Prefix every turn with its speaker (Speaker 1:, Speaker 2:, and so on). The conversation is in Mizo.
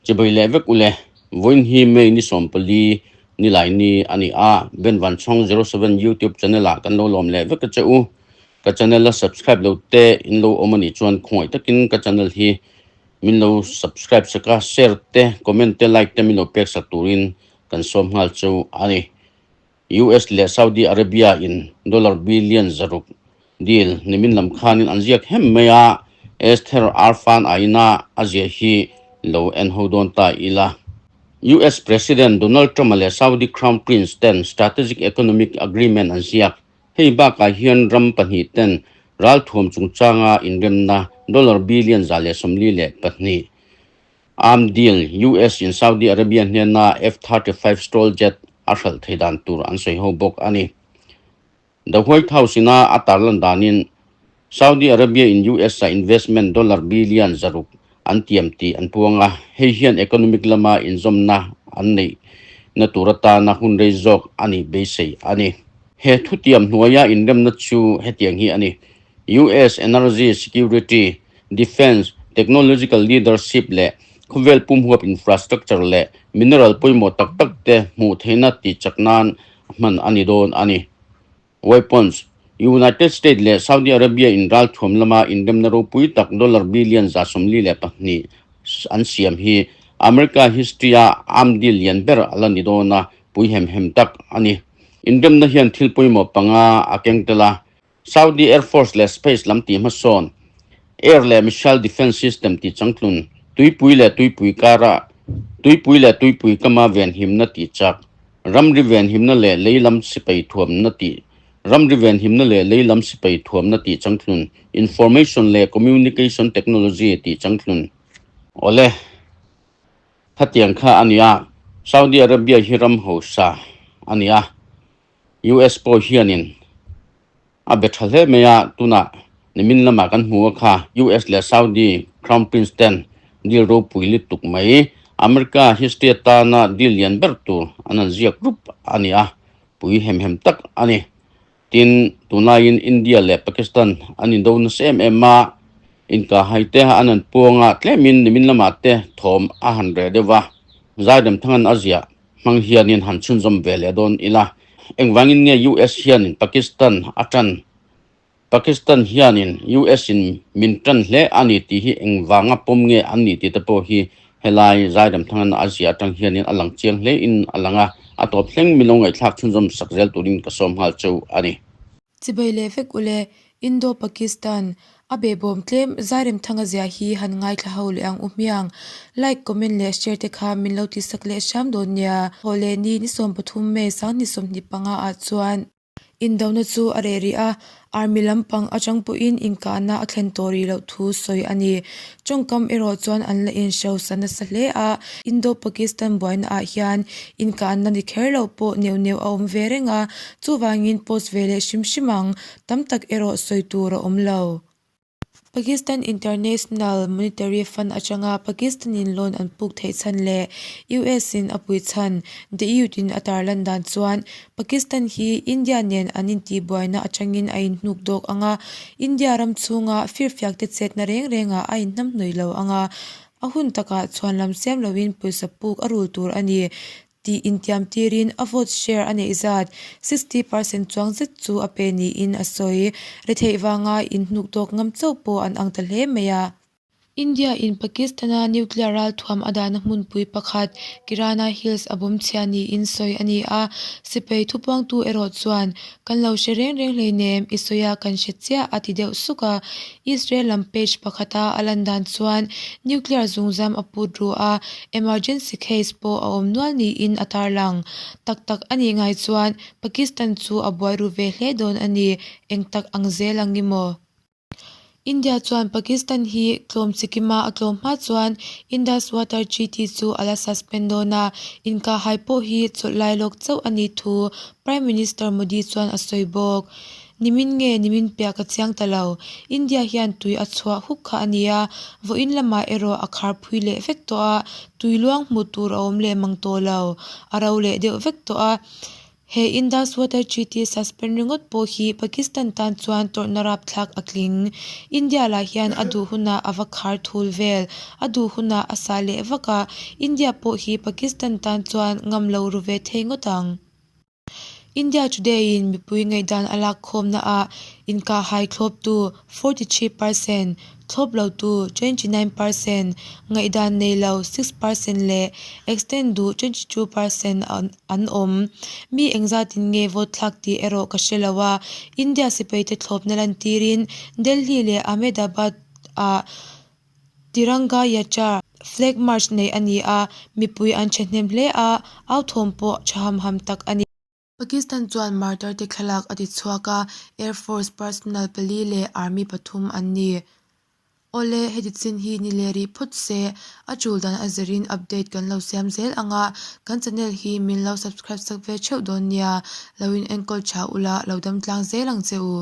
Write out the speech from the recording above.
Speaker 1: Chibai leh vek ule, vawiin hi May ni 14 nilai ni a ni a, Ben Vanchhawng 07 YouTube channel ah kan lo lawm leh vek a che u. Ka channel a subscribe lo te in lo awm a nih chuan khawngaih takin ka channel hi min lo subscribe sak a, share te, comment te, like te min lo pek sak turin kan sawm nghal chu a ni. US leh Saudi Arabia in dollar billion 600 deal nimin lam khanin an ziak hem mai a, Esther Arfan aina a ziah hi lo en ho dawn ta ila. US President Donald Trump leh Saudi Crown Prince ten strategic economic agreement an ziak. Hei bakah hian ram pahnih ten ralthuam chungchanga inremna dollar billion 142 Arm deal, US in Saudi Arabia hnena F-35 STOL jet a hralh thei dan tur an sawi ho bawk a ni. The White House ina a tarlan danin Saudi Arabia in US a investment dollar billion 600 an tiam tih an puang a, hei hian economic lama inzawmna an neih na tur atana hun rei zawk a nih beisei a ni. He thutiam hnuaia inremna chu hetiang hi a ni. US Energy Security, Defence, Technological Leadership leh khawvel pumhuap infrastructure leh mineral pawimawh tak tak te hmuh theihna tih chak nan hman a ni dawn a ni. Weapons, United States leh Saudi Arabia in ralthuam lama inremna ropui tak dollar billion 142 an siam hi America history a arm deal lian ber a la ni dawn a, pui hem hem tak a ni. Inremna hian thil pawimawh panga a keng tel a, Saudi Air Force leh Space lam tih hmasawn, Air leh Missile Defence System tih changtlun, tuipui leh tuipui kara tuipui leh tuipui kama venhimna tih chak, ramri venhimna leh lei lam sipai thuamna tih ramri venhimna leh lei lam sipai thuamna tih changtlun, Information leh Communication Technology tih changtlun. Awle, khatiang kha a ni a, Saudi Arabia hi ram hausa a ni a. US pawh hianin a be tha hle mai a, tunah nimin lamah kan hmu a kha, US leh Saudi Crown Prince ten deal ropui lutuk mai, America history atana deal lian ber tur an han ziak rup a ni a, pui hem hem tak a ni. Tin, tunlaiin India leh Pakistan an indo nasa em em a, inkahhai te an han puang a, tlemin nimin lamah te thawm a han reh deuh va, Zaidam Thangan a ziah hmang hianin han chhunzawm ve leh dawn ila. Engvangin nge US hianin Pakistan a tan? Pakistan hianin US in min tan hle a ni tih hi engvanga pawm nge an nih tih te pawh hi helai Zaidam Thangan a ziah atang hianin a lang chiang hle in a lang a, a tawp thleng min lo ngaihthlak chhunzawm sak zel turin ka sawm nghal cheu a ni.
Speaker 2: Chibai leh vek ule, Indo-Pakistan, a behbawm tlem Zairemthanga zia hi han ngaithla ho leh ang u hmiang. Like, comment leh share te kha min lo tihsak leh hram dawn nia. Haw leh ni ni 13 May 2025 ah chuan Indona chu a reh rih a, Army lampang atang pawhin inkahna a thlen tawh rih loh thu sawi a ni. Tawngkam erawh chuan an la inhrosa nasa hle a, Indo-Pakistan buaina ah hian inkahna ni kher loh pawh neuh neuh a awm ve reng a, chuvangin post ve leh hrim hrim ang, tam tak erawh sawi tur a awm lo. Pakistan International Monetary Fund atanga Pakistan-in loan an puk theih chhan leh US-in a pui chhan The Youth in a tarlan dan chuan Pakistan hi India nen an intihbuaina atangin a inhnuk dawk ang a, India ram chhunga firfiak te chetna reng rengah a inhnamhnawih lo ang a, a hun takah chhuanlam siam loin pawisa puk a rul tur a ni. Tih intiam tirin a vote share a neih zat 60% chuang zet chu a pe niin a sawi. Retheih vanga inhnuk tawk ngam chauh pawh an ang ta hle mai a. India in Pakistan-a nuclear ralthuam a dahna hmunpui pakhat Kirana Hills a bawm chhia niin sawi a ni a. Sipai thupuangtu erawh chuan, Kan lo hre reng reng hleinem, i sawi a kan hre chiah a ti deuh suk a. Israel lam page pakhata a lan dan chuan nuclear zungzam a put ru a, emergency case pawh a awm nual niin a tarlang. Tak tak a nih ngai chuan Pakistan chu a buai ru ve hle dawn a ni, eng tak ang zel ang i maw? India chuan Pakistan hi tlawm chikima a tlawm hma chuan Indus Water Treaty chu a la suspend dawn a, inkahhai pawh hi chawlh lai lawk chauh a nih thu Prime Minister Modi chuan a sawi bawk. Nimin nge nimin piah ka chiang ta lo. India hian tui a chhuah huk kha a nia, vawiin lamah erawh a khar phui leh vek tawh a, tui luang hmuh tur a awm leh mang tawh lo. A ro leh deuh vek tawh a. He Indus Water Treaty suspend ringawt pawh hi Pakistan tan chuan tawrhna rapthlak a tling. India lah hian a duh hunah a va khar thul vel, a duh hunah a sah leh vak a, India pawh hi Pakistan tan chuan ngam lo ru ve thei ngawt ang. India Today-in mipui ngaihdan a lak khawmnaah inkahhai thlawptu 43%, thlawp lotu 29%, ngaihdan nei lo 6% leh extend duh 22% an awm. Mi engzatin nge vote thlak tih erawh ka hre lo a, India sipaite thlawpna lantirin Delhi leh Ahmedabad-ah Tiranga Yatra flag march neih a ni a, mipui an thahnem hle a, au thawm pawh tha ham ham tak a ni. Pakistan chuan martyr te thlalak a ti chhuak a, Air Force personnel pali leh Army pathum an ni. Awle, heti chin hi ni leh rih phawt se, a tul dan a zirin update kan lo siam zel ang a, kan channel hi min lo subscribe sak ve theuh dawn nia, lo in enkawl tha ula, lo dam tlang zel ang che u.